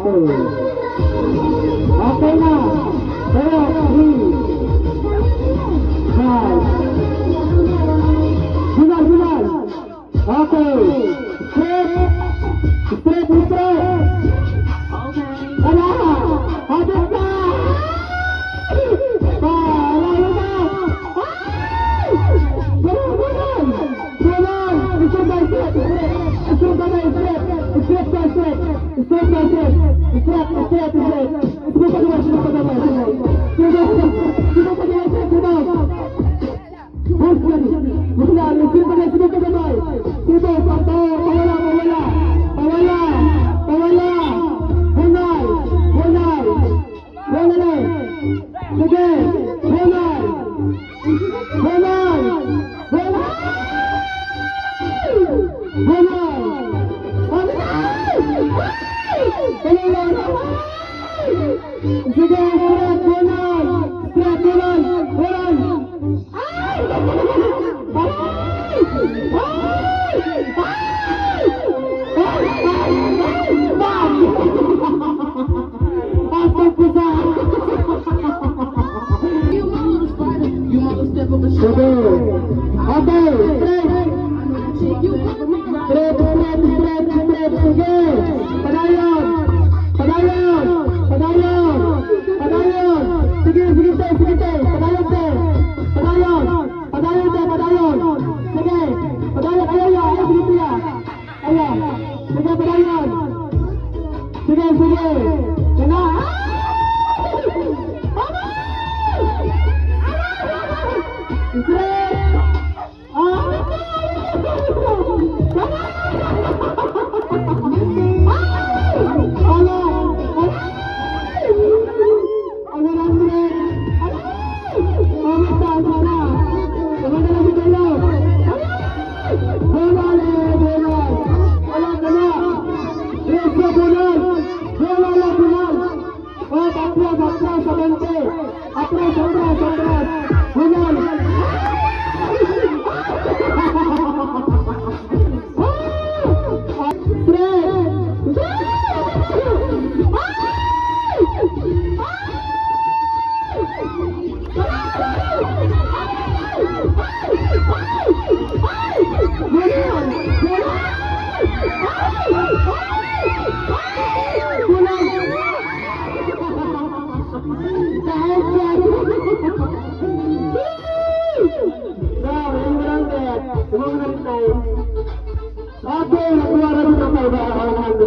Okay. Okay na. Pero, three, five. Bunal, bunal. Okay. Straight. Straight, straight. Wala. Habit na. Palayo na. Ay! Bunal, bunal. Bunal. Straight by straight. Straight by straight. Straight by straight. Straight by straight. Straight, straight, straight. Sunod pa naman, sunod pa naman, sunod. Sunod, sunod pa naman, sunod. Sunod. Bunal, sunod pa naman, sunod pa naman. Sunod, pawala, pawala. Pawala, pawala. Bunal, bunal. Bunal. Sige, bunal. Bunal. Bunal. Bunal. Bunal. Sige, straight, bunal. Straight, bunal. Bunal. Ay! Ay! Ay! Ay! Ay! Ay! Ay! Bam! Pasok ko sa. You my little spider. You my little step up a Sige. Okay, straight. You my Straight, straight, straight, straight. Sige. Padayon. Padayon. Padayon. Padayon. Sige, sige, te, sige, te. Padayon, te. Padayon. Padayon, te, padayon. Sige. Padayon. Ayaw, ayaw, ayaw, sige, tiya. Ayaw. Sige, padayon. Sige, sige. Yan na. Ay! Ay! Straight. Ah! Ay! Ala! Ay! Ang 100! Ay! Mamata, na! Mamata na si Belo! Ay! Bunal eh! Bunal! Wala ka na! Let's go, bunal! Bunal na, bunal! Oh, atras, atras, abante! Atras.